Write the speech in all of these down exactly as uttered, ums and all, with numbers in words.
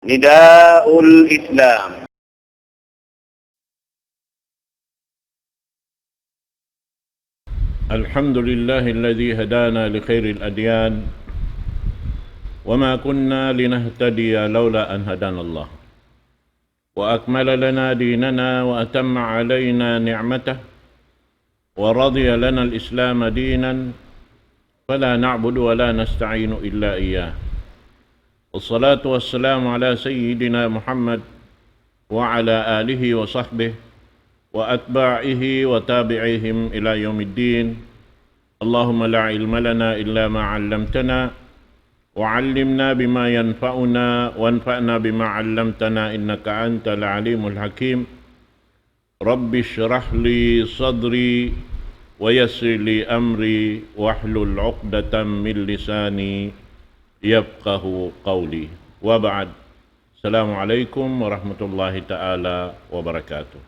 نداء الإسلام. الحمد لله الذي هدانا لخير الأديان وما كنا لنهتدي لولا أن هدانا الله وأكمل لنا ديننا وأتم علينا نعمته ورضي لنا الإسلام دينا فلا نعبد ولا نستعين إلا إياه. والصلاة والسلام على سيدنا محمد وعلى آله وصحبه وأتباعه وتابعيهم إلى يوم الدين. اللهم لا علم لنا إلا ما علمتنا وعلمنا بما ينفعنا وانفعنا بما علمتنا إنك أنت العليم الحكيم. رب اشرح لي صدري ويسر لي أمري واحلل عقدة من لساني يفقه قولي. وبعد. السلام عليكم ورحمة الله تعالى وبركاته.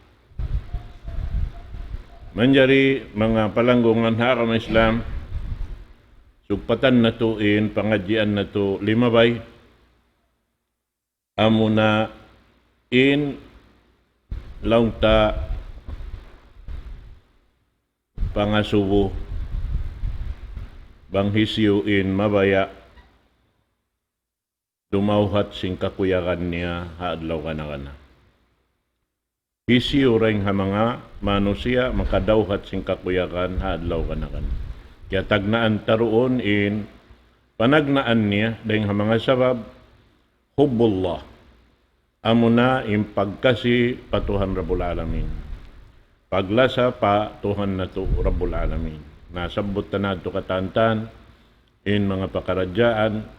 Manjari manga palanggungan ha agama Islam, sugpatan natu' in pangadjian natu' limabay. Amuna in laung ta pangasubu bang hisiyu in mabaya' dumawhat sin kakuyagan niya ha adlaw kana-kana. Hisiyu dayn ha manga manusiya' makadawhat sin kakuyagan ha adlaw kana-kana. Kiyatagnaan ta duun in panagnaan niya dayn ha manga sabab, hubbullah. Amuna in pagkasi pa Tuhan Rabbul Alamin. Paglasa pa Tuhan natu' Rabbul Alamin. Nasabbut ta na yadtu katantan in manga pakaradjaan,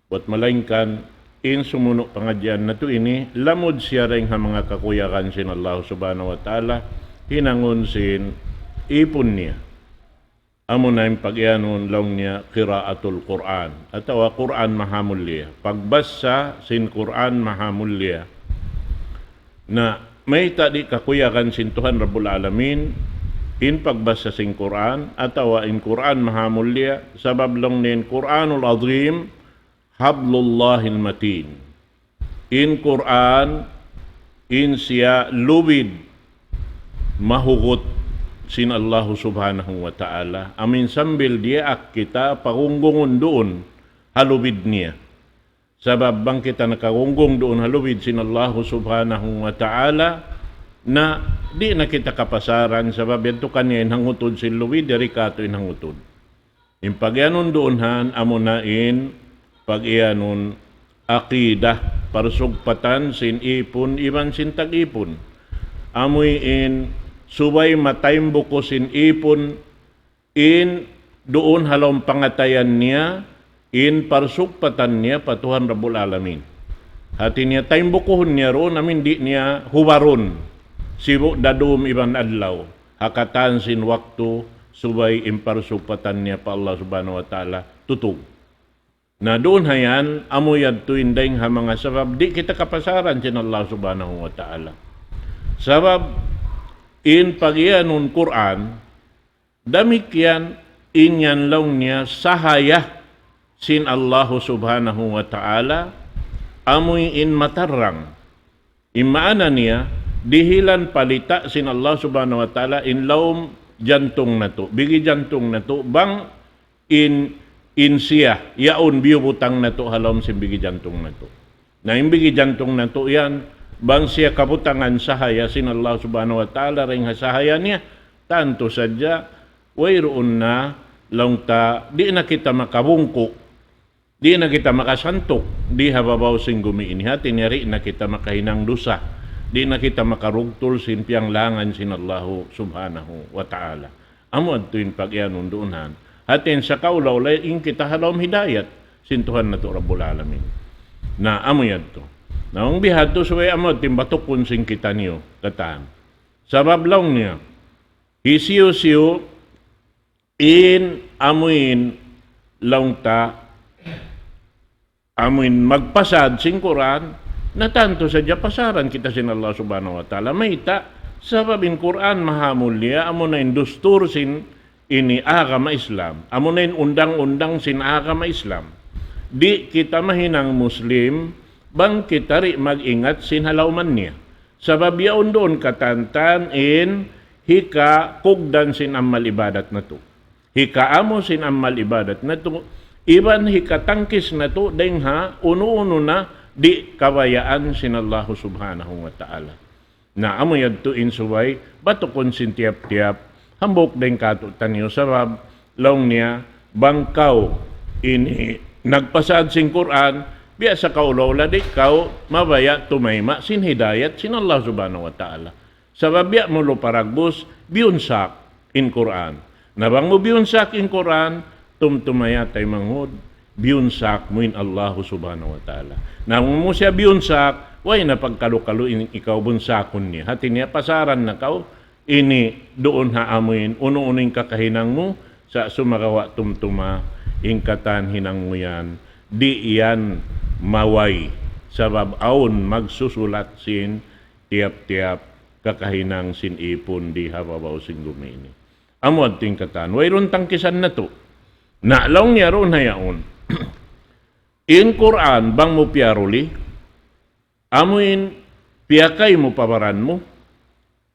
buwat malaingkan in sumunu' pangadjian natu' ini, lamud siya dayn ha manga kakuyagan sin Allah Subhanahu wa Ta'ala, hinangun sin ipun niya. Amuna in pag-iyanun laung niya qiraatul Qur'an, atawa Qur'an mahamulliya. Pagbasa sin Qur'an mahamulliya. Na, mayta' di' kakuyagan sin Tuhan Rabbul Alamin in pagbasa sin Qur'an, atawa in Qur'an mahamulliya, sabab laung niya in Qur'anul Azim, hablullahil matin. In Qur'an, in siya lubid mahugut sin Allahu Subhanahu wa Ta'ala. Amu in sambil diyaak kita pagunggungun duun ha lubid niya. Sabab bang kita nakagunggung duun ha lubid sin Allahu Subhanahu wa Ta'ala, na di' na kita kapasaran, sabab yadtu kaniya in hangutud sin lubid, yari katu' in hangutud. In pag-iyanun duun han, amuna in pag-iyanun aqidah, parsugpatan sin ipun iban sin tag-ipun. Amuin subay mataimbuku sin ipun in duun ha lawm pangatayan niya, in parsugpatan niya pa Tuhan Rabbul Alamin. Hati niya taimbukuhun niya duun, amuin di' niya hubarun. Sibu' dadum iban adlaw. Ha katan sin waktu, subay in parsugpatan niya pa Allah Subhanahu wa Ta'ala tutug. Na duun ha yan, amu yadtu in dayng ha manga sabab, di' kita kapasaran sin Allah Subhanahu wa Ta'ala. Sabab, in pag-iyanun Qur'an, damikkiyan in yan laung niya sahaya sin Allah Subhanahu wa Ta'ala, amuin matarrang. In maana niya, dihilan palita' sin Allah Subhanahu wa Ta'ala in lawm jantung natu', bigi jantung natu', bang in, in siya, yaun biyubutang natu' ha lawm sin bigi jantung natu'. Na in bigi jantung natu' yan, bang siya kabutangan sahaya sin Allah Subhanahu wa Ta'ala, dayng ha sahaya niya, tantu sadja, wayruun na, laung ta, di' na kita makabungku. Di' na kita makasantuk di ha babaw sin gumi ini, hati niya di' na kita makahinang dusa, di' na kita makarugtul sin piyanglangan sin Allahu Subhanahu wa Ta'ala. Amu yadtu in pag-iyanun duun han. Hati niya sa kaula-ula in kita ha lawm hidayat sin Tuhan natu' Rabbul Alamin. Na, amu yadtu. Na, bang bihadtu subay amu yadtu in batukun sin kitaniyu katan. Sabab laung niya, hisiyu-siyu in amuin laung ta, amuin magpasad sin Qur'an, na tantu sadja pasaran kita sin Allah Subhanahu wa Ta'ala. Mayta', sabab in Qur'an maha mulia, amuna in dustur sin ini agama Islam. Amuna in undang-undang sin agama Islam. Di' kita mahinang Muslim, bang kita di' mag-ingat sin ha lawman niya. Sabab yaun duun katantan in hikakugdan sin amal ibadat natu'. Hikaamu sin amal ibadat natu', iban hikatangkis natu' dayng ha unu-unu na di' kabayaan sin Allahu Subhanahu wa Ta'ala. Na amu yadtu in subay batukun sin tiyap-tiyap hambuuk dayng kātu'niyu, sabab laung niya bang kaw ini nagpasaad sin Qur'an, biya' sa kaw laung di' kaw mabaya' tumayma' sin hidayat sin Allah Subhanahu wa Ta'ala. Sabab biya' mu lu paragbus, biyunsak in Qur'an. Na bang mu biyunsak in Qur'an, tumtuma ya taymanghud, biyunsak mu in Allahu Subhanahu wa Ta'ala. Na bang mu siya biyunsak, way na pagkalu-kalu in ikaw bunsakun niya. Hati niya pasaran na kaw, ini duun ha amuin, unu-unu in kakahinang mu, sa' sumagawa' tumtuma, in katan hinang mu yan, di' yan maway. Sabab awn magsusulat sin tiyap-tiyap kakahinang sin ipun di ha babaw sin gumi ini. Amu yadtu in katan. Wayruun tangkisan natu'. Na laung niya duun ha yaun. In Qur'an bang mu piyaruli, amuin piyakay mu pa baran mu.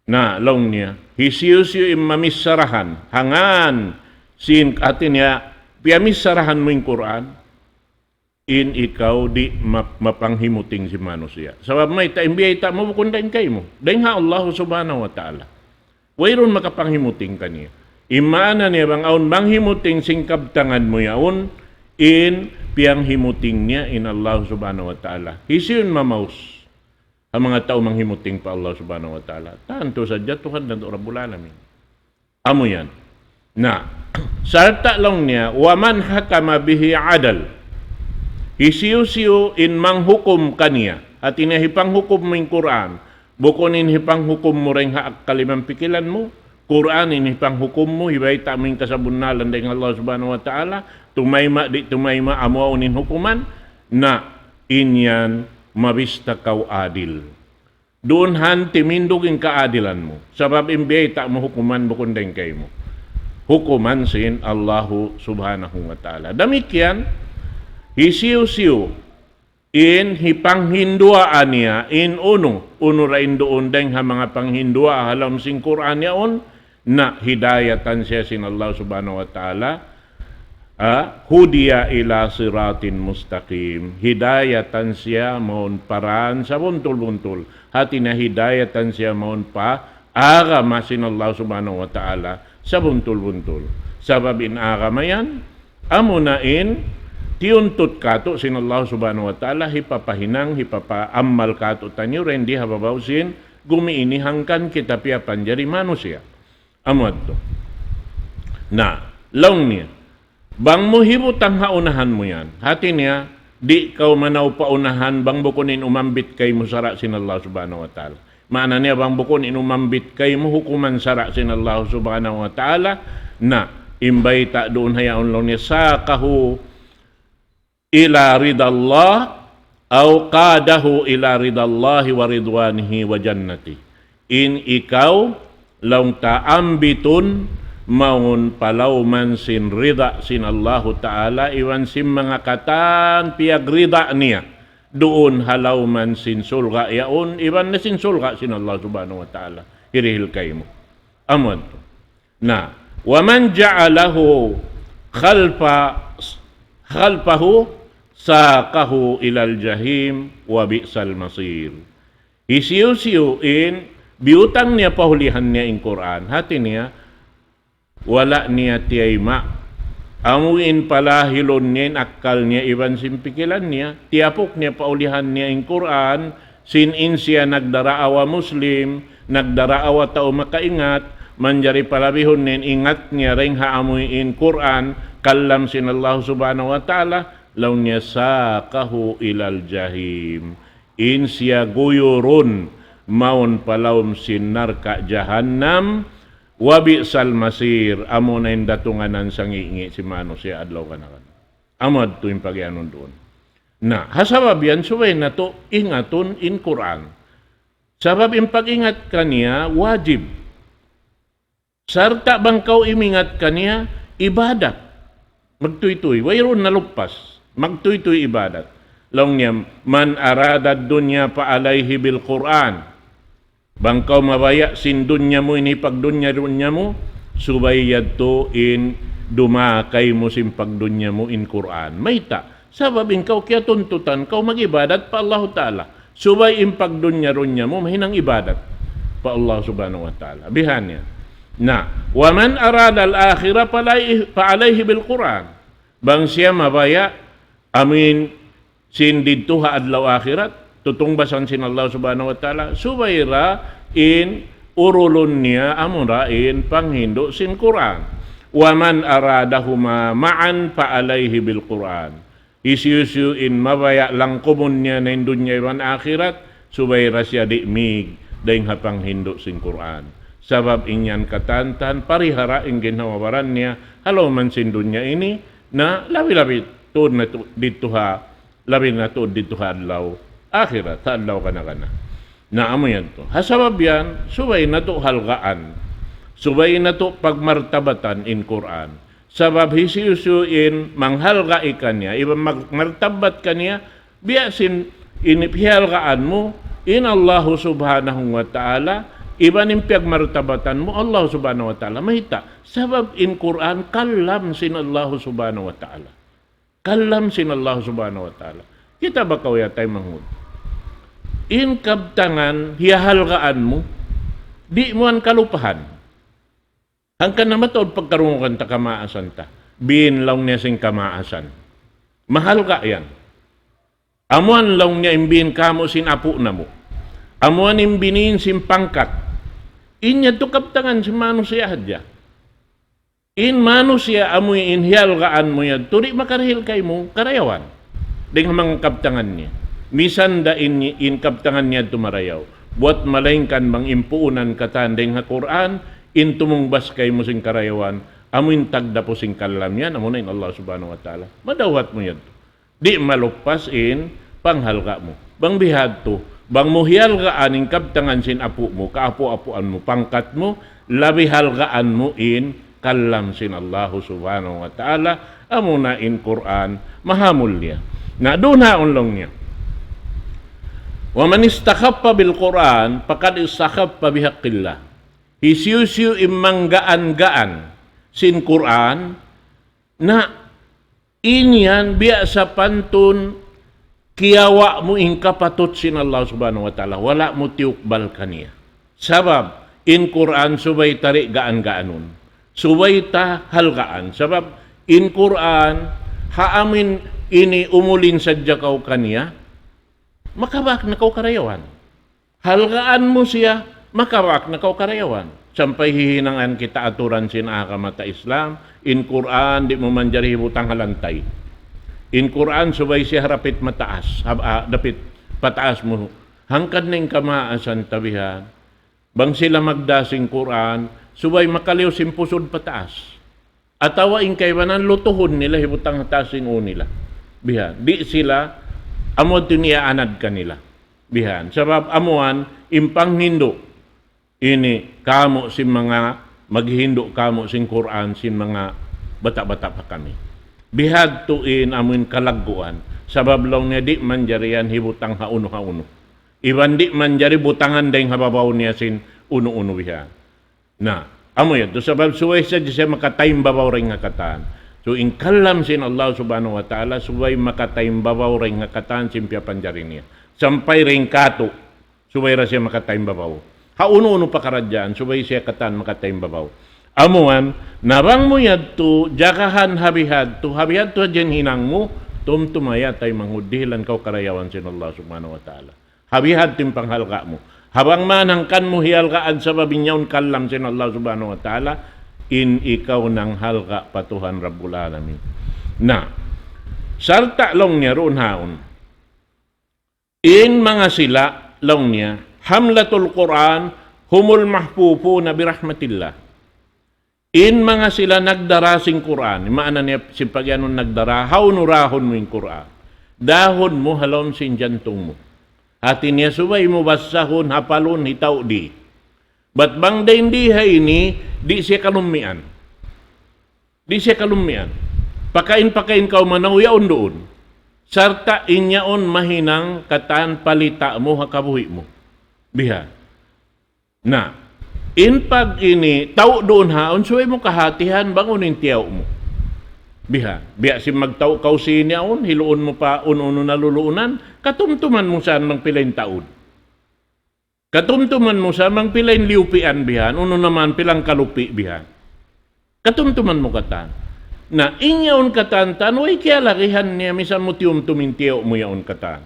Na laung niya, hisiyu-siyu in mamissarahan, hangkan sin hati niya, piyamissarahan mu in Qur'an, in ikaw di' map-, mapanghimuting sin manusiya'. Sabab mayta', in biyayta' mu bukun dayn kaymu. Dayn ha Allah Subhanahu wa Ta'ala. Wayruun makapanghimuting kaniya. In maana niya bang awn manghimuting sin kabtangan mu yaun, in piyanghimuting niya in Allah Subhanahu wa Ta'ala. Hisiyu in mamaus ha manga tau manghimuting pa Allah Subhanahu wa Ta'ala? Tantu sadja Tuhan natu' Rabbul Alamin. Amu yan. Na, sarta' laung niya, ومن حكم به عدل. Hisiyu-siyu in manghukum kaniya. Hati niya hipanghukum mu in Qur'an. Bukun in hipanghukum mu dayn ha akkal iban pikilan mu. Qur'an in hipanghukum mu, hibayta' mu in kasabunnalan dayn ha Allah Subhanahu wa Ta'ala. Tumayma', di' tumayma', amu yaun in hukuman. Na, in yan, mabista kaw adil. Duun ha yan timindug in kaadilan mu. Sabab in biyayta' mu hukuman bukun dayn kaymu. Hukuman sin Allahu Subhanahu wa Ta'ala. Damikkiyan, hisiyu-siyu in hipanghinduwaa niya, in unu, unu ra in duun dayn ha manga panghinduwaa ha lawm sin Qur'an yaun, na hidayatan siya sin Allah Subhanahu wa Ta'ala, ah, هدي إلى صراط مستقيم. Hidayatan siya mawn pa dān sabuntul-buntul. Hati niya hidayatan siya mawn pa agama sin Allah Subhanahu wa Ta'ala sabuntul-buntul. Sabab in agama yan, amuna in tiyuntut kātu' sin Allah Subhanahu wa Ta'ala, hipapahinang, hipapaamal kātu'niyu dayn di ha babaw sin gumi ini hangkan kita piyapanjari manusiya'. Amu yadtu. Na, laung niya, bang mu hibutang ha unahan mu yan. Hati niya, di' kaw manaw pa unahan bang bukun in umambit kaymu sara' sin Allah Subhanahu wa Ta'ala. Maana niya bang bukun in umambit kaymu hukuman sara' sin Allah Subhanahu wa Ta'ala, na, in bayta' duun ha yaun laung niya, ساقه إلى رضا الله أو قاده إلى رضا الله ورضوانه وجنته. In ikaw, laung ta, ambitun mawn pa lawman sin rida sin Allahu Ta'ala, iban sin manga katan piyagrida niya, duun ha lawman sin surga' yaun, iban na sin surga' sin Allah Subhanahu wa Ta'ala. Hirihil kaymu. Amu yadtu. Na, ومن جعله خلف، خلفه ساقه إلى الجحيم وبئس المصير. Hisiyu-siyu in biyutang niya pa hulihan niya in Qur'an. Hati niya, wala' niya tiyayma'. Amu in palahilun niya in akkal niya iban sin pikilan niya. Tiyapuk niya pa hulihan niya in Qur'an, sin in siya nagdaraawa Muslim, nagdaraawa tau makaingat, manjari palabihun niya in ingat niya dayn ha amu in Qur'an, kalam sin Allah Subhanahu wa Ta'ala, laung niya ساقه إلى الجحيم. In siya guyurun mawn pa lawm sin narka' jahannam, وبئس المصير, amuna in datunganan sangi'-ngi' sin manusiya' adlaw kanakan. Amu yadtu in pagiyanun duun. Na, ha sabab yan, subay natu' ingatun in Qur'an. Sabab in pag-ingat kaniya wajib. Sarta' bang kaw imingat kaniya ibadat. Magtuytuy. Wayruun naluppas. Magtuytuy ibadat. Laung niya, من أراد الدنيا فعليه بالقرآن. Bang kaw mabaya' sin dunya mu ini pagdunya-dunya mu, subay yadtu in dumakay mu sin pagdunya mu in Qur'an. Mayta'? Sabab in kaw kiyatuntutan kaw mag-ibadat pa Allahu Ta'ala. Subay in pagdunya-dunya mu mahinang ibadat pa Allah Subhanahu wa Ta'ala. Bihan niya. Na, ومن أراد الآخرة فعليه، فعليه بالقرآن. Bang siya mabaya', amuin sin didtu ha adlaw akhirat, tutungbasan sin Allah Subhanahu wa Ta'ala, subay ra in urulun niya amura in panghindu' sin Qur'an. ومن أرادهما معا فعليه بالقرآن. Hisiyu-siyu in mabaya' langkumun niya na in dunya iban akhirat, subay ra siya di' mīg dayn ha panghindu' sin Qur'an. Sabab in yan katantan parihara in ginhawa-baran niya, ha lawm sin dunya ini, na labi-labi tuud na tu-, didtu ha labi na tuud didtu ha adlaw akhirat, ha adlaw kana-kana. Na amu yan tu. Ha sabab yan, subay natu' halgaan. Subay natu' pagmartabatan in Qur'an. Sabab hisiyu-siyu in manghalga' kaniya, iban magmartabat kaniya, biya' sin in pihalgaan mu, in Allahu Subhanahu wa Ta'ala, iban in piyagmartabatan mu, Allahu Subhanahu wa Ta'ala. Mayta'? Sabab in Qur'an, kalam sin Allahu Subhanahu wa Ta'ala. Kalam sin Allah Subhanahu wa Ta'ala. Kita' ba kaw yatay manghud? In kabtangan, hiyahalgaan mu, di' mu yan kalupahan. Hangkan na mataud pagkarungugan ta kamaasan ta. Biin laung niya sin kamaasan. Mahalga' yan. Amuan laung niya in biin kamu' sin apu' namu'. Amuan in biniin sin pangkat. In yadtu kabtangan sin manusiya' hadja. In manusiya' amu in hiyalgaan mu yadtu, di' makarihil kaymu karayawan. Dayn ha manga kabtangan niya. Misan da in, in kabtangan niya yadtu marayaw. Buwat malaingkan bang in puunan katan dayn ha Qur'an, in tumungbas kaymu sin karayawan, amu in tagdapu sin kalam yan, amu na in Allah Subhanahu wa Ta'ala. Madawhat mu yadtu. Di' maluppas in panghalga' mu. Bang bihadtu, bang mu hiyalgaan in kabtangan sin apu' mu, kaapu'-apuan mu, pangkat mu, labi halgaan mu in kalam sin Allahu Subhanahu wa Ta'ala, amuna in Qur'an, mahamulliya. Na duun haun laung niya. ومن استخف بالقرآن فقد استخف بحق الله. Hisiyu-siyu in manggaan-gaan sin Qur'an, na in yan biya' sapantun kiyawa' mu in kapatut sin Allah Subhanahu wa Ta'ala, wala' mu tiyukbal kaniya. Sabab, in Qur'an subay ta di' gaan-gaanun. Subay ta halgaan. Sabab, in Qur'an, ha amin ini umulin sadja kaw kaniya, makabak na kaw karayawan. Halgaan mu siya, makabak na kaw karayawan. Sampay hihinangan kita aturan sin agama ta Islam, in Qur'an di' mu manjari hibutang ha lantay. In Qur'an subay siya harapit mataas, hab-, ah, dapit pataas mu. Hangkan na in kamaasan ta bihan. Bang sila magdā sin Qur'an, subay makaliyu sin pusud pataas. Atawa in kaibanan lutuhun nila, hibutang ha taas sin ū nila. Bihan. Di' sila, amu yadtu in iyaanad kanila. Bihan. Sabab amuan, in panghindu'. Ini, kamu' sin manga, maghindu' kamu' sin Qur'an, sin manga bata'-bata' pa kami. Bihadtu in amuin kalagguan. Sabab laung niya di' manjari yan hibutang ha unu-ha unu. Iban di' manjari butangan dayn ha babaw niya sin unu-unu bihan. Na, amu yadtu sabab subay sadja siya makataymbabaw dayn ha katan. So, in kalam sin Allah Subhanahu wa Ta'ala, subay makataymbabaw dayn ha katan sin piyapanjari niya. Sampay dayn kātu', subay da siya makataymbabaw. Ha unu-unu pakaradjaan, subay siya katan makataymbabaw. Amuan, na bang mu yadtu, jagahan ha bihadtu, ha bihadtu hadja in hinang mu, tumtuma yatay manghud dihilan kaw karayawan sin Allah Subhanahu wa Ta'ala. Ha bihadtu in panghalga' mu. Ha bang man hangkan mu hiyalgaan sabab in yaun kalam sin Allah Subhanahu wa Ta'ala, in ikaw nanghalga' pa Tuhan Rabbul Alamin. Na, sarta' laung niya duun haun. In manga sila, laung niya, حملة القرآن هم المحفوفون برحمة الله. In manga sila nagdara sin Qur'an, maana niya sin pagiyanun nagdara, hawnu-rahun mu in Qur'an. Dahun mu ha lawm sin jantung mu. Hāti niya subay mu basahun, hapalun, hitaud di. Bat bang dayn di ha ini, di' siya kalummian. Di' siya kalummian. Pakain-pakain kaw manaw yaun duun. Sarta' in yaun mahinang katan palita' mu ha kabuhi' mu. Biha. Na, in pag ini, tau duun ha, unu subay mu kahatihan, bang unu in tiyaw' mu. Biha, biya' sin magtau kaw sin yaun, hiluun mu pa unu-unu na luluunan, katumtuman mu sa bang pila in taud. Katumtuman mu sa bang pila in liyupian bihan, unu naman pilang kalupi bihan. Katumtuman mu katan. Na, in yaun katan-katan, way kiyalagihan niya, misan mu tiyumtum in tiyaw' mu yaun katan.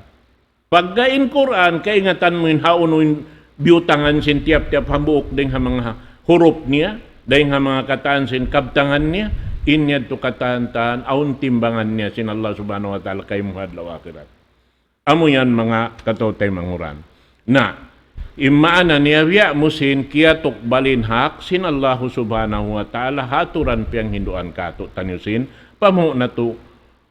Pagga in Qur'an, kaingatan mu in hawnu in biyutangan sin tiyap-tiyap hambuuk dayng ha manga hurup niya, dayng ha manga katan sin kabtangan niya, in yadtu katan-katan, awn timbangan niya sin Allah Subhanahu wa Ta'ala kaymu ha adlaw akhirat. Amu yan manga kataw-taymanghuran. Na, in maana niya biya' mu sin kiyatukbal in hak sin Allahu Subhanahu wa Ta'ala ha aturan piyanghinduan katu'taniyu sin pamuhu' natu'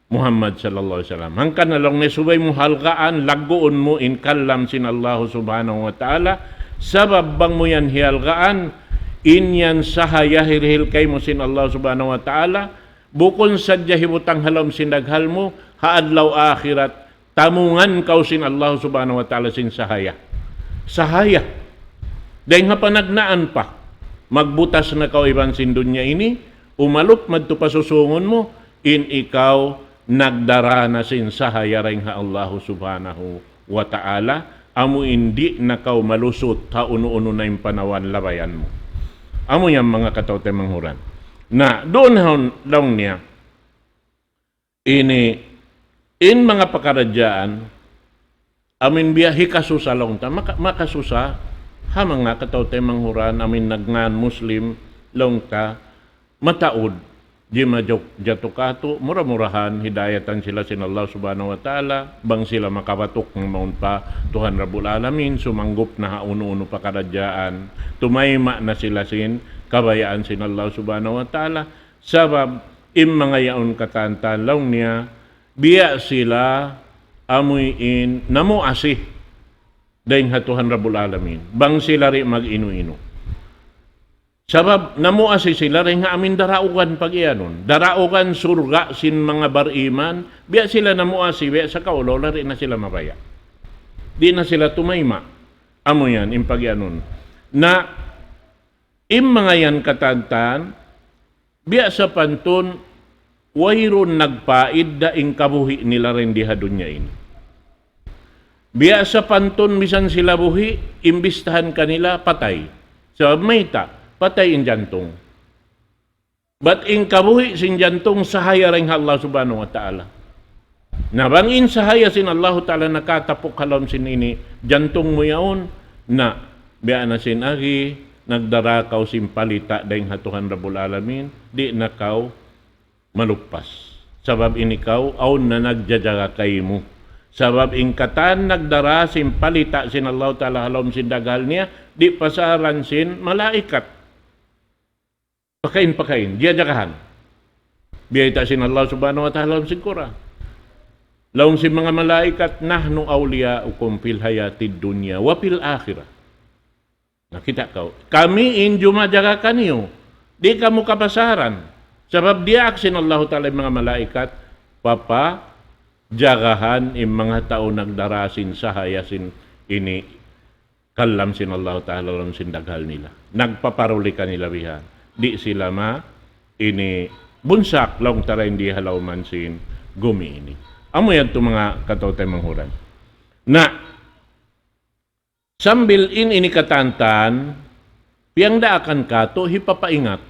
Muhammad sallallahu alayhi wasallam. Hangkan na laung niya subay mu halgaan, lagguun mu in kalam sin Allahu Subhanahu wa Ta'ala. Sabab bang mu yan hihalgaan, in yan sahaya hirihil kaymu sin Allah Subhanahu wa Ta'ala, bukun sadja hibutang ha lawm sin daghal mu, ha adlaw akhirat, tamungan kaw sin Allah Subhanahu wa Ta'ala sin sahaya. Sahaya. Dayng ha panagnaan pa, magbutas na kaw iban sin dunya ini, umalup madtu pa susungun mu, in ikaw nagdara na sin sahaya dayng ha Allah Subhanahu wa Ta'ala, amu in di' na kaw malusut ha unu-unu na in panawan labayan mu. Amu yan manga kataw-taymanghuran. Na, duun ha laung niya, ini, in manga pakaradjaan, amin biya' hikasusa laung ta, maka-, makasusa, ha manga kataw-taymanghuran, amin nagngan Muslim, laung ta, mataud, di' majuk-, jatu katu', mura-murahan, hidayatan sila sin Allah Subhanahu wa Ta'ala, bang sila makabatuk mawn pa Tuhan Rabbul Alamin, sumanggup na ha unu-unu pakaradjaan, tumayma' na sila sin kabayaan sin Allah Subhanahu wa Ta'ala, sabab in manga yaun katan-katan laung niya, biya' sila amuin namuasi dayng ha Tuhan Rabbul Alamin. Bang sila di' mag-inu-inu. Sabab namuasi sila dayng ha amin daraugan pag-iyanun. Daraugan surga' sin manga bariman, biya' sila namuasi, biya' sa kaulaw, di' na sila mabaya'. Di' na sila tumayma'. Amu yan, in pag-iyanun. Na, in manga yan katan-katan, biya' sapantun, wayruun nagpaidda in kabuhi' nila dindi ha dunya ini. Biya' sapantun, misan sila buhi', imbistahan kanila, patay. Sabab mayta', patay in jantung. Bat in kabuhi' sin jantung sahaya dayng ha Allah Subhanahu wa Ta'ala. Na bang in sahaya sin Allahu Ta'ala nakatapuk ha lawm sin ini, jantung mu yaun, na, biya' na sin agi, nagdara kaw sin palita' dayng ha Tuhan Rabbul Alamin, di' na kaw maluppas. Sabab in ikaw, awn na nagjajaga kaymu. Sabab in katan nagdara sin palita' sin Allahu Ta'ala ha lawm sin daghal niya, di' pasaran sin malaikat. Pakain-pakain, jajagahan. Biyayta' sin Allah Subhanahu wa Ta'ala ha lawm sin Qur'an. Laung sin manga malaikat, "Nahnu awliya'ukum fil hayatid dunya wa fil akhirah." Nakita' kaw. Kami in jumajaga kaniyu. Di' kamu kapasaran. Sabab diyaak sin Allahu Ta'ala in manga malaikat, papa, jagahan in manga tau nagdara sin sahaya sin ini kalam sin Allahu Ta'ala ha lawm sin daghal nila. Nagpaparuli kanila bihan. Di' sila ma ini bunsak laung ta dindi ha lawm sin gumi ini. Amu yan tu manga kataw-taymanghuran. Na, sambil in ini katan-katan, piyagdaakan katu' hipapaingat.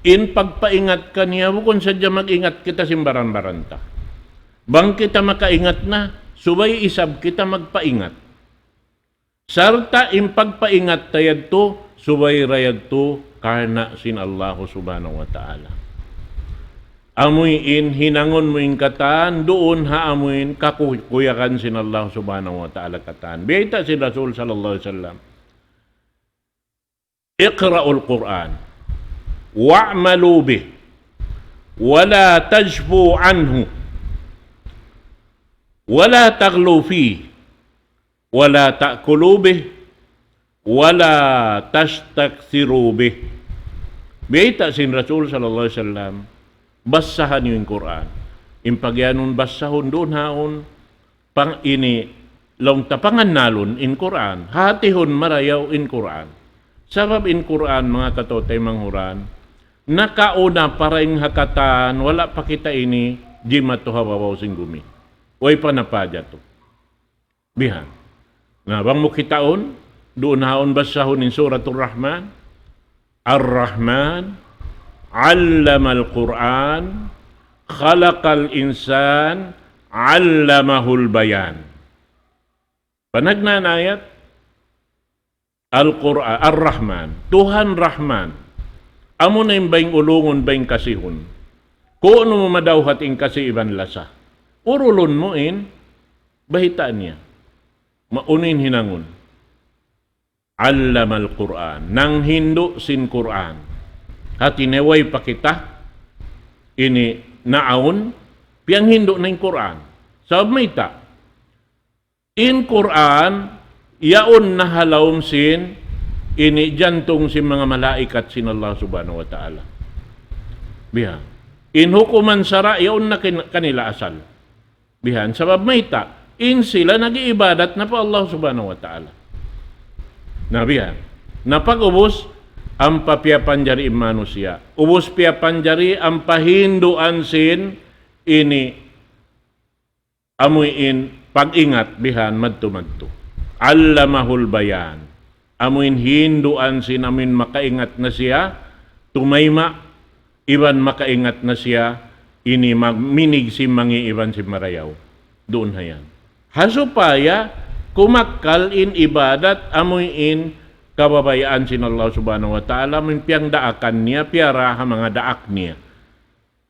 In pagpaingat kaniya, bukun sadja mag-ingat kita sin baran-baran ta. Bang kita makaingat na, subay isab kita magpaingat. Sarta' in pagpaingat ta yadtu, subay da yadtu karna' sin Allahu Subhanahu wa Ta'ala. Amuin hinangun mu in katan, duun ha amuin kakuyagan sin Allah Subhanahu wa Ta'ala katan. Biyayta' sin Rasul sallallahu alayhi wasallam, "اقرأوا القرآن واعملوا به ولا تجفوا عنه ولا تغلوا فيه." "ولا تأكلوا به ولا تستكثروا به." Biyayta' sin Rasul sallallahu alayhi wasallam, basaha niyu in Qur'an. In pagiyanun basahun duun haun, pang ini, laung ta pangannalun in Qur'an. Hatihun marayaw in Qur'an. Sabab in Qur'an, manga kataw-taymanghuran, nakauna pa dayn ha katan, wala' pa kita ini jimatu ha babaw sin gumi. Way pa napajatu. Bihan. Na, bang mu kitaun, duun haun basahun in Suratul Rahman. Ar-Rahman, 'allamal Qur'an, khalaqal insan, 'allamahul bayan. Panagnaan ayat, Al-Qur'an, Ar-Rahman, Tuhan Rahman. Amu na in bayng ulungun, bayng kasihun. Kunu' mu madawhat in kasi iban lasa. Urulun mu in, bayta' niya. Maunu in hinangun. 'Allamal Qur'an. Nanghindu' sin Qur'an. Hati niya way pa kita ini naawn, piyanghindu' na in Qur'an. Sabab mayta'? In Qur'an, yaun na ha lawm sin, ini jantung sin manga malaikat sin Allah Subhanahu wa Ta'ala. Biya'. In hukuman sara', yaun na kin-, kanila asal. Bihan, sabab mayta', in sila nag-iibadat na pa Allah Subhanahu wa Ta'ala. Na bihan, na pag-ubus, ampa piyapanjari in manusiya'. Ubus piyapanjari, ampa hinduan sin, ini, amuin pag-ingat bihan madtu-madtu. 'Allamahul bayan. Amuin hinduan sin amuin makaingat na siya, tumayma', iban makaingat na siya, ini mag-, minig sin mangi' iban sin marayaw. Duun hayan. Ha supaya kumakkal in ibadat amuin kababayaan sin Allah Subhanahu wa Ta'ala, amuin piyangdaakan niya, piyara ha manga daak niya.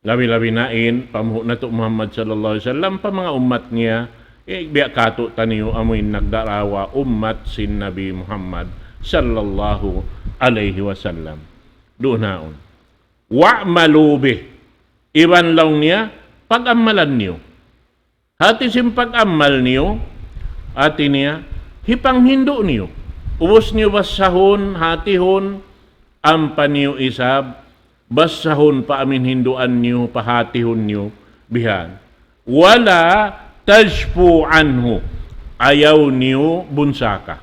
Labi-labi na in pamuhu' natu' Muhammad sallallahu alayhi wasallam, pa manga ummat niya, eh, biya' katu' taniyu amuin nagdarawa ummat sin Nabi Muhammad sallallahu alayhi wasallam. Duun haun. Wa'malu bih. Iban laung niya, pag-ammalan niyu. Hati sin pag-ammal niyu, hati niya, hipanghindu' niyu. Ubus niyu basahun, hatihun, ampa niyu isab, basahun pa amuin hinduan niyu, pahatihun niyu, bihan. Wala tajfu anhu. Ayaw niyu bunsaka.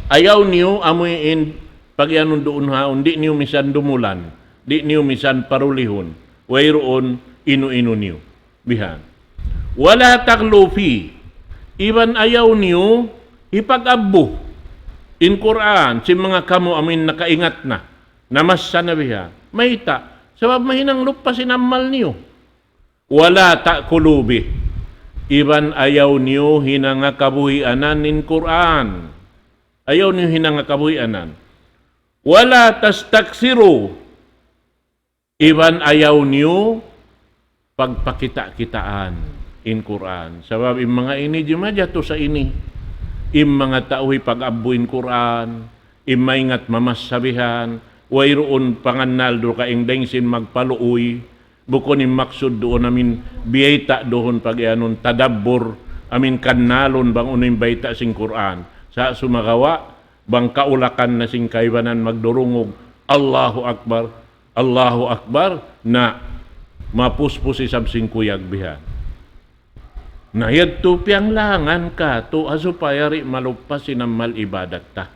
Ayaw niyu amuin pagiyanun duun haun, di' niyu misan dumulan, di' niyu misan parulihun, wayruun inu-inu niyu. Bihan. Wala taghlu fi. Iban ayaw niyu hipag-abbu in Qur'an, sin manga kamu amuin nakaingat na, namassa na bihan. Mayta'? Sabab mahinang lupa sin ammal niyu. Wala ta'kulu bih. Iban ayaw niyu hinanga kabuhianan in Qur'an. Ayaw niyu hinanga kabuhianan. Wala tastaksiru. Iban ayaw niyu pagpakita'-kitaan in Qur'an. Sabab in manga ini jimajatu sa ini. In manga tau hipag-abbu in Qur'an, in maingat mamassa bihan, wayruun pangannal duun kaingdeng sin magpaluuy, bukun in maksud duun amuin biyayta' duun pagiyanun tadabbur, amuin kannalun bang unu in bayta' sin Qur'an. Sa' sumagawa', bang kaulakan na sin kaibanan magdurungug, Allahu Akbar, Allahu Akbar, na mapuspus isab sin kuyag bihan. Na yadtu piyanglangan katu' ha supaya di' malupa sin ammal ibadat ta.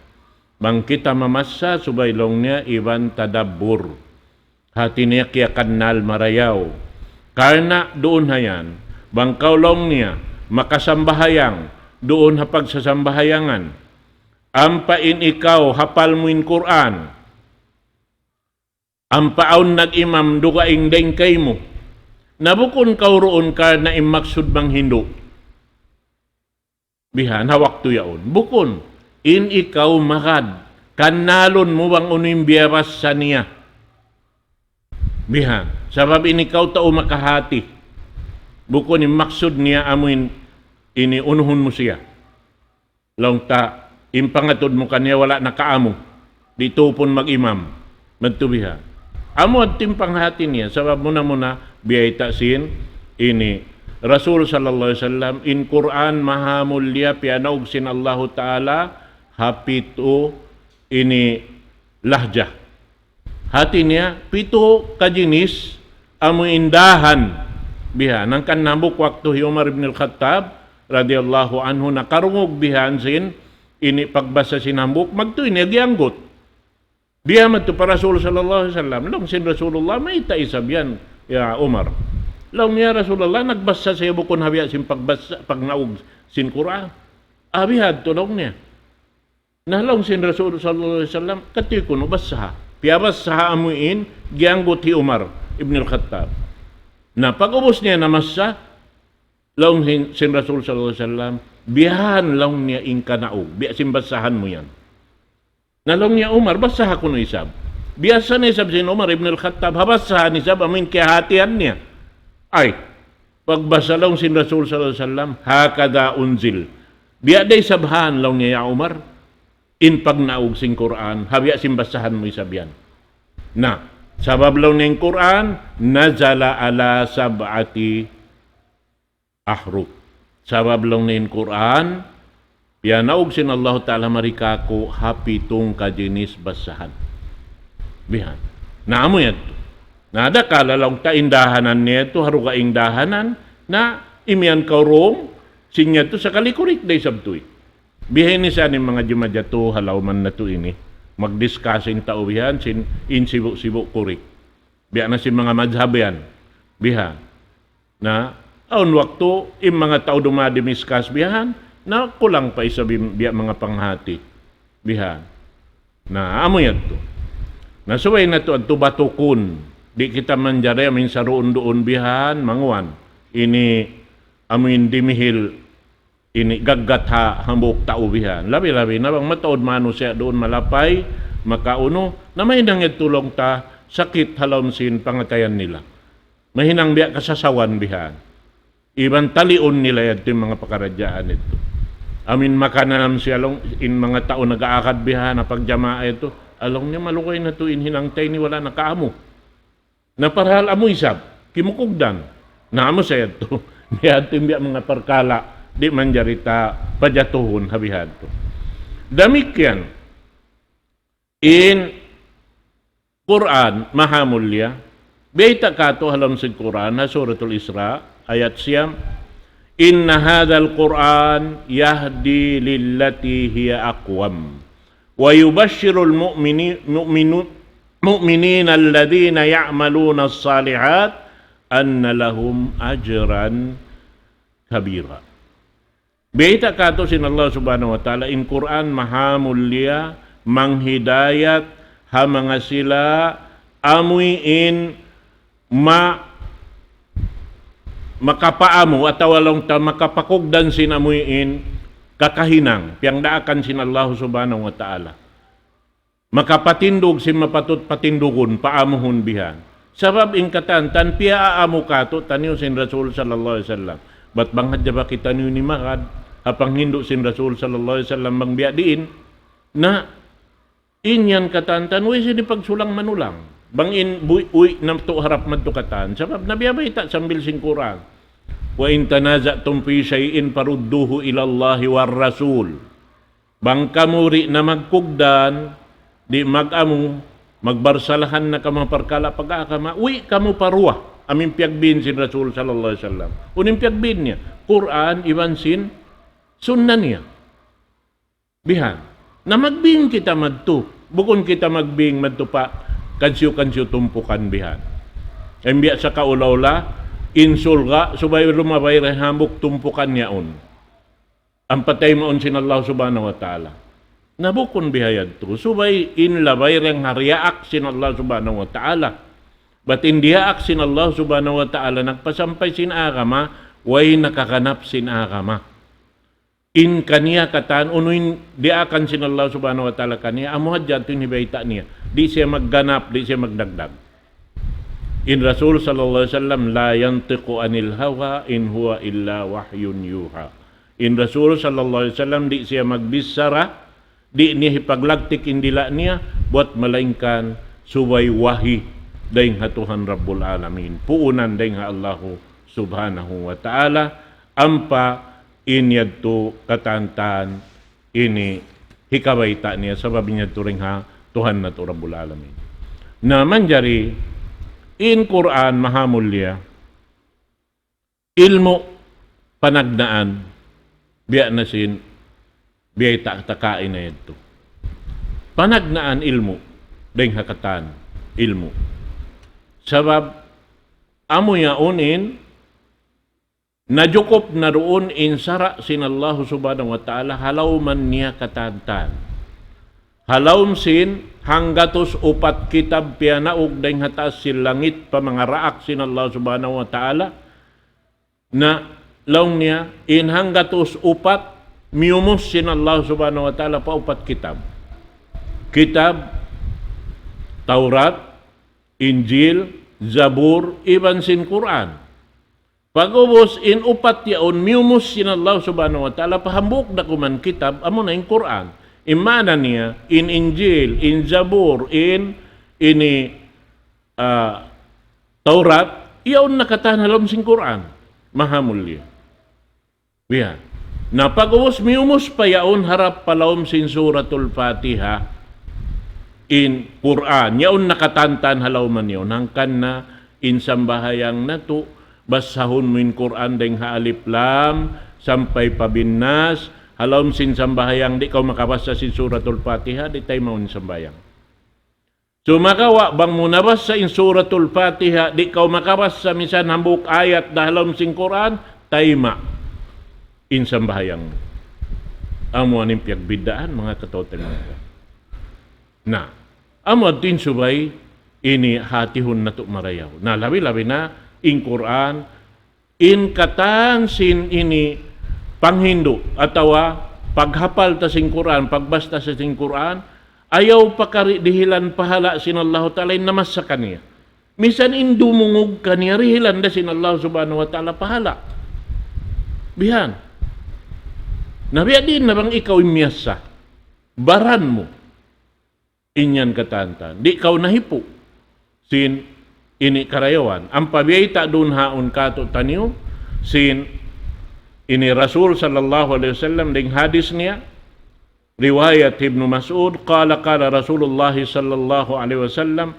Bang kita mamassa subay laung niya iban tadabbur. Hati niya kiyakannal marayaw. Karna' duun hayan, bang kaw laung niya makasambahayang duun ha pagsasambahayangan. Ampa in ikaw hapal mu in Qur'an. Ampa awn nag-imam dugaing dayn kaymu. Na bukun kaw duun karna' in maksud manghindu'. Bihan, ha waktu yaun. Bukun. In ikaw magad. Kannalun mu bang unu in biyabassa niya. Bihan. Sabab in ikaw tau makahati. Bukun in maksud niya amuin ini unuhun mu siya. Laung ta, in pangatud mu kaniya wala' na kaamu. Di' tuupun mag-imam. Madtu biha. Amu adtu in panghati niya. Sabab muna-muna, biyayta' sin ini. Rasul sallallahu alayhi wasallam, in Qur'an maha mulia piyanaug sin Allahu Ta'ala ha pitu ini lahjah. Hati niya, pitu kajinis amu in dahan Biha', hangkan hambuuk waktu hi Umar ibn al-Khattab, radiyallahu anhu, nakarungug bihan sin, ini pagbasa sin hambuuk, magtuy niya giyanggut. Biya' madtu pa Rasul sallallahu alayhi wasallam. Laung sin Rasulullah, "Mayta' isab yan, ya Umar?" Laung niya, "Rasulullah, nagbasa siya bukun ha biya' sin pagbasa, pagnaug sin Qur'an." Abi hadtu laung niya. Na laung sin Rasul sallallahu alayhi wasallam, "Kati' kunu' basaha." Piyabasaha amuin, giyanggut hi Umar ibn al-Khattab. Na pag'ubus niya namasa, laung hin-, sin Rasul sallallahu alayhi wasallam, "Bihan laung niya in kanaug, biya' sin basahan mu yan." Na laung niya, "Umar, basaha kunu' isab." Biyasa na isab sin Umar ibn al-Khattab, ha basahan isab amuin kiyahatihan niya. Ay, pagbasa laung sin Rasul sallallahu alayhi wasallam, "Hakadha unzil." Biya' da isab han laung niya, ya Umar, in pagnaug sin Qur'an, ha biya' sin basahan mu isab yan. Na, sabab laung niya in Qur'an, nazala ala sab'ati ahruf. Sabab laung niya in Qur'an, piyanaug sin Allahu Ta'ala mari kāku' ha pitung kajinis basahan. Bihan. Na amu yadtu. Na da kala laung ta in dahanan niya yadtu, ha dugaing dahanan, na imiyan kaw Rome, sin yadtu sakali kurik da isab tuud. Biha' ini sa in manga jumajatu ha lawm natu' ini. Mag-discuss in tau bihan, sin, in sibu'-sibu' kurik. Biya' na sin manga madhab yan. Biha'. Na, awn waktu, in manga tau dumadiscuss bihan, na kulang pa isab in biya' manga panghati. Bihan. Na, amu yadtu. Na, subay natu' adtu batukun. Di' kita manjari amuin saruun-duun bihan, manguan. Ini, amuin dimihil, ini gaggat ha hambuuk tau bihan. Labi-labi na bang mataud manusiya' duun malapay, makaunu, na mahinang yadtu laung ta sakit ha lawm sin pangatayan nila. Mahinang biya' kasasawan bihan. Iban taliun nila yadtu in manga pakaradjaan yadtu. Amuin makananam siya laung, in manga tau nag-aakad bihan, ha pagjamaa yadtu. Laung niya malugay na tuud in hinang ta ini wala' na kaamu. Na parhal amu isab, kimukugdan. Na amu sa yadtu. Biya' yadtu in biya' manga parkala', di' manjari ta pajatuhun ha bihadtu. Damikkiyan, in Qur'an, maha mulia, biyayta' kātu' ha lawm sin Qur'an, ha Suratul Isra, ayat siyam, إن هذا القرآن يهدي للتي هي أقوم ويبشر المؤمنين، مؤمنو-، مؤمنين الذين يعملون الصالحات أن لهم أجرا كبيرا. Biyayta' kātu' sin Allah Subhanahu wa Ta'ala, in Qur'an maha mulia, manghidayat, ha manga sila, amuin ma-, makapaamu atawa laung ta makapakugdan sin amuin kakahinang, piyangdaakan sin Allah Subhanahu wa Ta'ala. Makapatindug sin mapatut patindugun, paamuhun bihan. Sabab in katan, tan piyaamu kātu'niyu sin Rasul sallallahu alayhi wasallam. Bat bang hadja ba kitaniyu ini magad, ha panghindu' sin Rasul sallallahu alayhi wasallam bang biya' diin, na in yan katan, way sini pagsulang-manulang. Bang in buy-, uy, namtu harap madtu katan. Sabab nabiya' bayta' sambil sin Qur'an. وإن تنازعتم في شيء فردوه إلى الله والرسول. Bang kamu di' na magkugdan, di' mag-amu, magbarsalahan na kamu ha parkala' pag-agama, uwi' kamu pa duwa, amu in piyagbin sin Rasul sallallahu alayhi wasallam. Unu in piyagbin niya? Qur'an iban sin sunna niya. Bihan. Na magbin kita madtu. Bukun kita magbin madtu pa kansiyu-kansiyu tumpukan bihan. Amu biya' sa kaula-ula, in surga', subay lumabay da in hambuuk tumpukan yaun. Ampa taymaun sin Allah Subhanahu wa Ta'ala. Na bukun bihayadtu. Subay in labay dayn ha diyaak sin Allah Subhanahu wa Ta'ala. Bat in diyaak sin Allah Subhanahu wa Ta'ala nagpasampay sin agama, way nakaganap sin agama. In kaniya katan, unu in diyaakan sin Allah Subhanahu wa Ta'ala kaniya, amu hadja yadtu in hibayta' niya. Di' siya magganap, di' siya magdagdag. In Rasul sallallahu alayhi wasallam, لا ينطق عن الهوى إن هو إلا وحي يوحى. In Rasul sallallahu alayhi wasallam, di' siya magbichara, di' niya hipaglagtik in dila' niya, buwat malaingkan subay wahi dayn ha Tuhan Rabbul Alamin. Puunan dayn ha Allahu Subhanahu wa Ta'ala, ampa in yadtu katan-katan ini hikabayta' niya sabab in yadtu dayn ha Tuhan natu' Rabbul Alamin. Na manjari in Qur'an maha mulia, Ilmu' panagnaan, biya' na sin, biya' ta-, takain na yadtu. Panagnaan ilmu', dayng ha katan ilmu'. Sabab, amu yaun in, najukup na duun in sara' sin Allah Subhanahu wa Ta'ala, ha lawm niya katan-katan. Ha lawm sin, hanggatus upat kitab piyanaug dayng ha taas sin langit pa manga raak sin Allah Subhanahu wa Ta'ala, na laung niya, in hanggatus upat, miyumus sin Allah Subhanahu wa Ta'ala pa upat kitab. Kitab Taurat, Injil, Zabur, iban sin Qur'an. Pag'ubus in upat yaun, miyumus sin Allah Subhanahu wa Ta'ala pa hambuuk dakuman kitab, amuna in Qur'an. In maana niya, in Injil, in Zabur, in, ini, ah, Taurat, yaun na katan ha lawm sin Qur'an. Maha mulia. Biya'. Na pag'ubus miyumus pa yaun harap pa lawm sin Suratul Fatiha in Qur'an. Yaun na katan-katan ha lawm niya yaun. Hangkan na in sambahayang natu', basahun mu in Qur'an dayng ha Alif Lam, sampay pa Bin Nas, ha lawm sin sambahayang di' kaw makabasa sin Suratul Fatiha, di' taymaun in sambahayang. Sumagawa', bang mu nabasa in Suratul Fatiha, di' kaw makabasa misan hambuuk ayat da ha lawm sin Qur'an, tayma' in sambahayang. Amu ini in piyagbiddaan, manga kataw-taymanghuran. Na, amu yadtu in subay ini hatihun natu' marayaw. Na, labi-labi na in Qur'an, in katan sin ini panghindu' atawa paghapal ta sin Qur'an, pagbasa ta sin Qur'an, ayaw pakari dihilan pahala' sin Allahu Ta'ala in namasa kaniya. Misan in dumungug kaniya dihilan da sin Allah Subhanahu wa Ta'ala pahala'. Bihan. Na biya' diin na bang ikaw in miyasa. Baran mu. In yan katan-katan. Di' kaw nahipu'. Sin ini karayawan. Ampa biyayta' duun haun katu'taniyu, sin ini Rasul sallallahu alayhi wasallam, dayng hadis niya, riwayat Ibnu Mas'ud, قال قال رسول الله صلى الله عليه وسلم: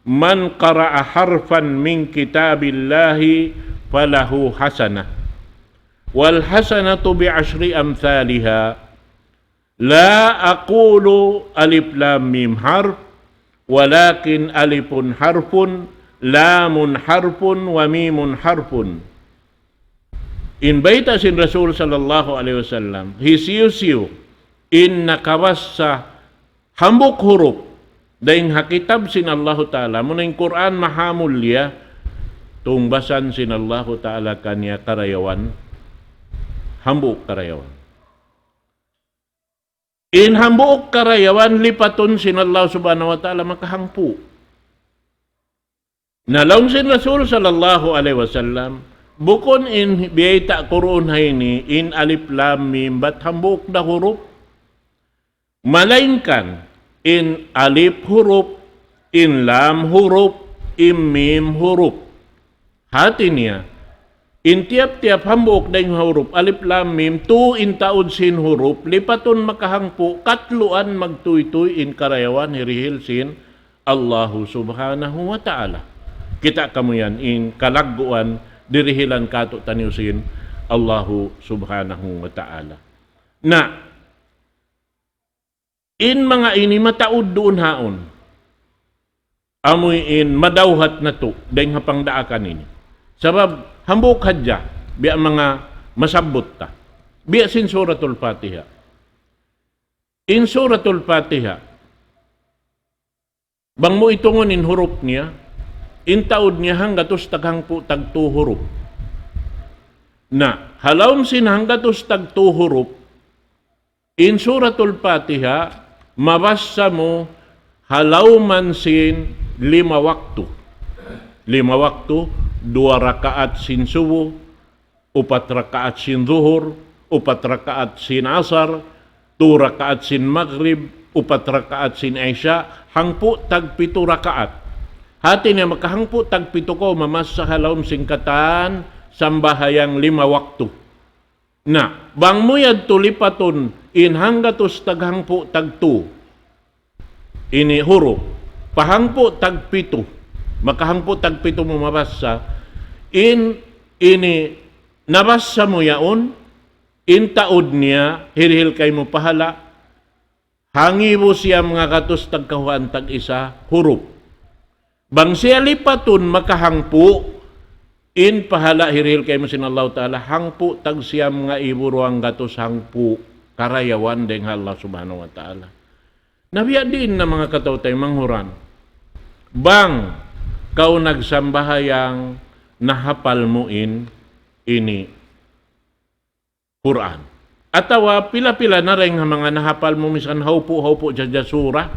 من قرأ حرفا من كتاب الله فله حسنة، والحسنة بعشر أمثالها، لا أقول ألف لام ميم حرف، ولكن ألف حرف، لام حرف، وميم حرف. In bayta' sin Rasul sallallahu alayhi wasallam, hisiyu-siyu in nakabasa hambuuk hurup dayng ha kitab sin Allahu Ta'ala, amuna in Qur'an maha mulia, tungbasan sin Allahu Ta'ala kaniya karayawan, hambuuk karayawan. In hambuuk karayawan lipatun sin Allah Subhanahu wa Ta'ala makahangpu'. Na laung sin Rasul sallallahu alayhi wasallam, bukun in biyayta' ku duun ha ini, in alif lam mim, bat hambuuk da hurup. Malaingkan in alif hurup, in lam hurup, in mim hurup. Hati niya, in tiyap-tiyap hambuuk dayng ha hurup, alif lam mim, tū in taud sin hurup, lipatun makahangpu', katluan magtūy-tūy in karayawan hirihil sin Allahu Subhanahu wa Ta'ala. Kita' kamu yan in kalagguan dirihilan katu'taniyu sin Allahu Subhanahu wa Ta'ala. Na, in manga ini mataud duun haun. Amu in madawhat natu' dayng ha pangdaakan ini. Sabab hambuuk hadja, biya' manga masabbut ta. Biya' sin Suratul Fatiha. In Suratul Fatiha, bang mu itungun in hurup niya, in taud niya hanggatus taghangpu' tagtū hurup. Na, ha lawm sin hanggatus tagtū hurup, in Suratul Fatiha, mabassa mu ha lawm sin lima waktu. Lima waktu, duwa rakaat sin subuh, upat rakaat sin duhur, upat rakaat sin asar, tū rakaat sin magrib, upat rakaat sin isya, hangpu' tagpitu rakaat. Hati niya makahangpu' tagpitu kaw mamassa ha lawm sin katan sambahayang lima waktu. Na, bang mu yadtu lipatun in hanggatus taghangpu' tagtū. Ini hurup. Pahangpu' tagpitu. Makahangpu' tagpitu mu mabassa. In, ini nabassa mu yaun, in taud niya, hirihil kaymu pahala', hangibu siyam nga gatus tagkahuan tag-isa hurup. Bang siya lipatun makahangpu', in pahala' hirihil kaymu sin Allahu Ta'ala, hangpu' tag siyam nga ibu duwang gatus hangpu' karayawan dayng ha Allah Subhanahu wa Ta'ala. Na biya' diin na manga kataw-taymanghuran. Bang kaw nagsambahayang nahapal mu in ini Qur'an. Atawa pila-pila na dayng ha manga nahapal mu misan haupu'-haupu' sadja sura.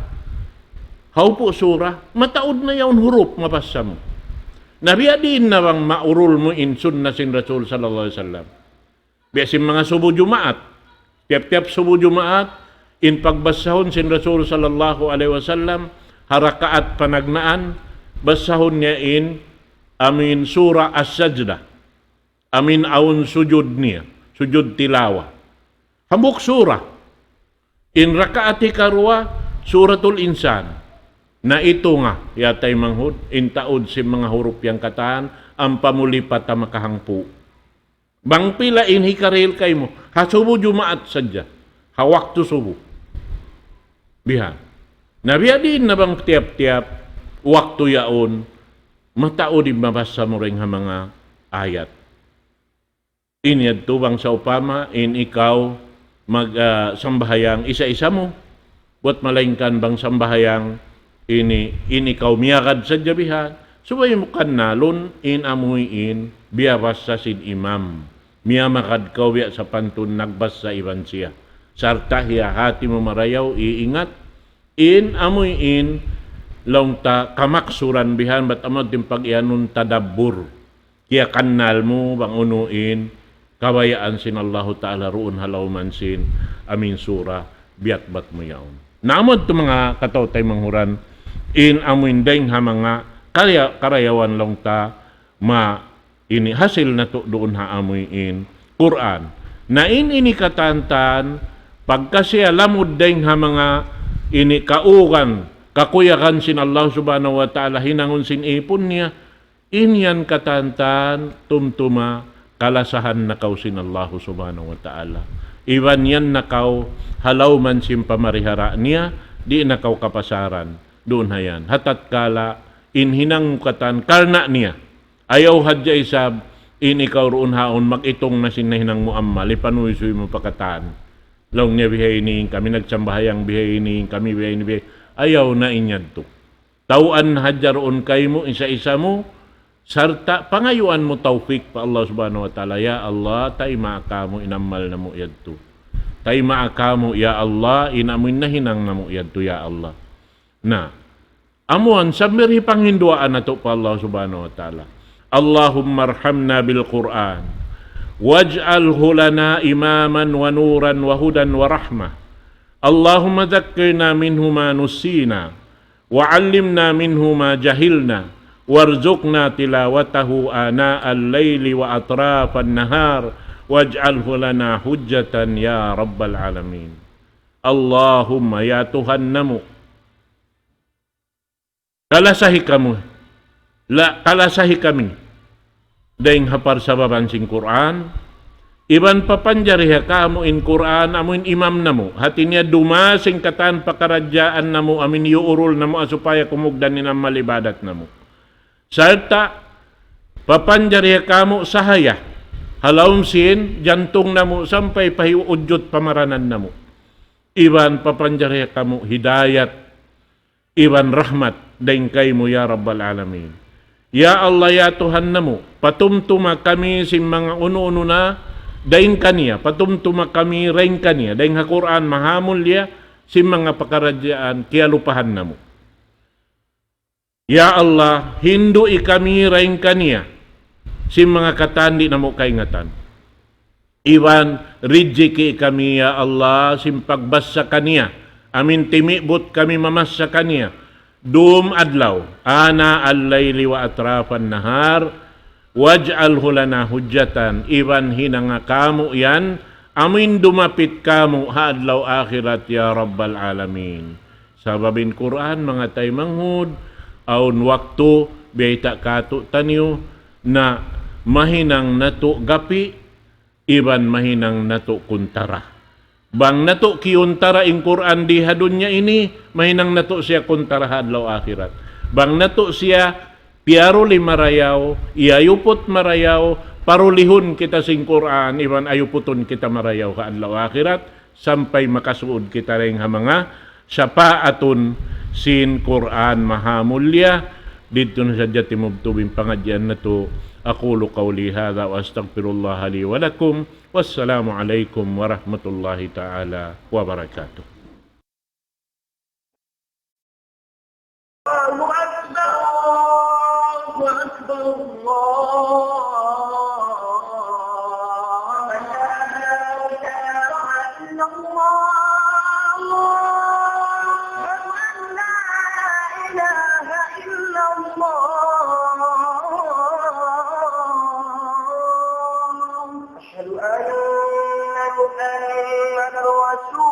Haupu' sura. Mataud na yaun hurup mabassa mu. Na biya' diin na bang maurul mu in sunna sin Rasul sallallahu alayhi wasallam. Biya' sin manga subu Jumaat. Tiyap-tiyap subu Jumaat, in pagbassahun sin Rasul sallallahu alayhi wasallam, ha rakaat panagnaan, bassahun niya in amin sura As-Sajdah. Amin awn sujud niya, sujud tilawa. Hambuuk sura. In rakaat hikaruwa, Suratul Insan. Na itunga, ya taymanghud, in taud sin manga hurup yan katan, ampa mu lipat ha makahangpu'. Bang pila in hikarihil kaymu, ha subu Jumaat sadja, ha waktu subu. Bihan. Na biya' diin na bang tiyap-tiyap waktu yaun, mataud in mabassa mu dayng ha manga ayat. In yadtu bang sawpama, in ikaw mag, ah, sambahayang isa-isa mu, buwat malaingkan bang sambahayang ini, in ikaw miyagad sadja bihan, subay mu kannalun in amuin biyabassa sin imam. Miyamagad kaw biya' sapantun nagbassa iban siya. Sarta' hiyahati mu marayaw, iingat, in amuin laung ta kamaksuran bihan bat amu in pag-iyanun tadabbur. Kiyakannal mu bang unu in kabayaan sin Allahu Ta'ala duun ha lawm sin amin sura, biya' bat mu yaun. Na amu yadtu manga kataw-taymanghuran, in amuin dayng ha manga karaya-, karayawan laung ta ma ini hasil natu' duun ha amuin Qur'an. Na in ini katan-katan, pagka siya lamud dayng ha manga ini kaugan, kakuyagan sin Allah Subhanahu wa Ta'ala hinangun sin ipun niya, in yan katan-katan tumtuma kalasahan na kaw sin Allah Subhanahu wa Ta'ala. Iban yan na kaw ha lawm sin pamarihara niya, di' na kaw kapasaran. Duun ha yan. Ha tatkala in hinang mu katan karna' niya. Ayaw hadja isab in ikaw duun haun mag-itung na sin nahinang mu amal, ipanuysuy mu pa katan. Laung niya bihaini in kami nagsambahayang, bihaini in kami, bihaini, bihaini. Ayaw na in yadtu. Taw'an hadja duun kaymu, isa-isa mu, sarta' pangayuan mu tawfik pa Allah Subhanahu wa Ta'ala. Ya Allah, taymaa kamu' in amal namu' yadtu. Taymaa kamu', ya Allah, in amu in nahinang namu' yadtu, ya Allah. Na, amu yan, sambil hipanghinduwaa natu' pa Allah Subhanahu wa Ta'ala. اللهم ارحمنا بالقرآن واجعله لنا إماما ونورا وهدى ورحمة. اللهم ذكرنا منه ما نسينا وعلمنا منه ما جهلنا وارزقنا تلاوته آناء الليل وأطراف النهار واجعله لنا حجة يا رب العالمين. اللهم, ya Tuhan namu', kalasahi kamu, la, kalasahi kami dayng ha parsababan sin Qur'an, iban papanjariha kamu' in Qur'an amu in imam namu', hati niya dumaas in katan pakaradjaan namu' amu in iyuurul namu' ha supaya kumugdan in amal ibadat namu'. Sarta' papanjariha kamu' sahaya ha lawm sin jantung namu' sampay pa hiudjut pamaranan namu'. Iban papanjariha kamu' hidayat iban rahmat dayng kaymu, ya Rabbal Alamin. Ya Allah, ya Tuhan namu', patumtuma kami sin manga unu-unu na dayng kaniya, patumtuma kami dayng kaniya, dayng ha Qur'an mahamulliya, sin manga pakaradjaan kiyalupahan namu'. Ya Allah, hindui kami dayng kaniya sin manga katan di' namu' kaingatan. Iban rijiki kami, ya Allah, sin pagbassa kaniya. Amu in timibut kami mamassa kaniya dum adlaw. آناء الليل وأطراف النهار واجعله لنا حجة. Iban hinanga kamu' yan, amu in dumapit kamu' ha adlaw akhirat, ya Rabbal Alamin. Sabab in Qur'an, manga taymanghud, awn waktu, biyayta' kātu'niyu, na mahinang natu' gapi', iban mahinang natu' kuntara. Bang natu' kiyuntara in Qur'an di ha dunya ini, mahinang natu' siya kuntara ha adlaw akhirat. Bang natu' siya piyaruli marayaw, iyayuput marayaw, parulihun kita sin Qur'an, iban ayuputun kita marayaw ha adlaw akhirat, sampay makasuud kita dayn ha manga sapaatun sin Qur'an mahamulliya. Didtu na sadja timubtub in pangadjian natu'. أقول قولي هذا وأستغفر الله لي ولكم. والسلام عليكم ورحمة الله تعالى وبركاته. الله أكبر، الله أكبر، الله أكبر. أشهد أن لا إله إلا الله. أشهد أن لا إله إلا الله. أشهد أن محمدا رسول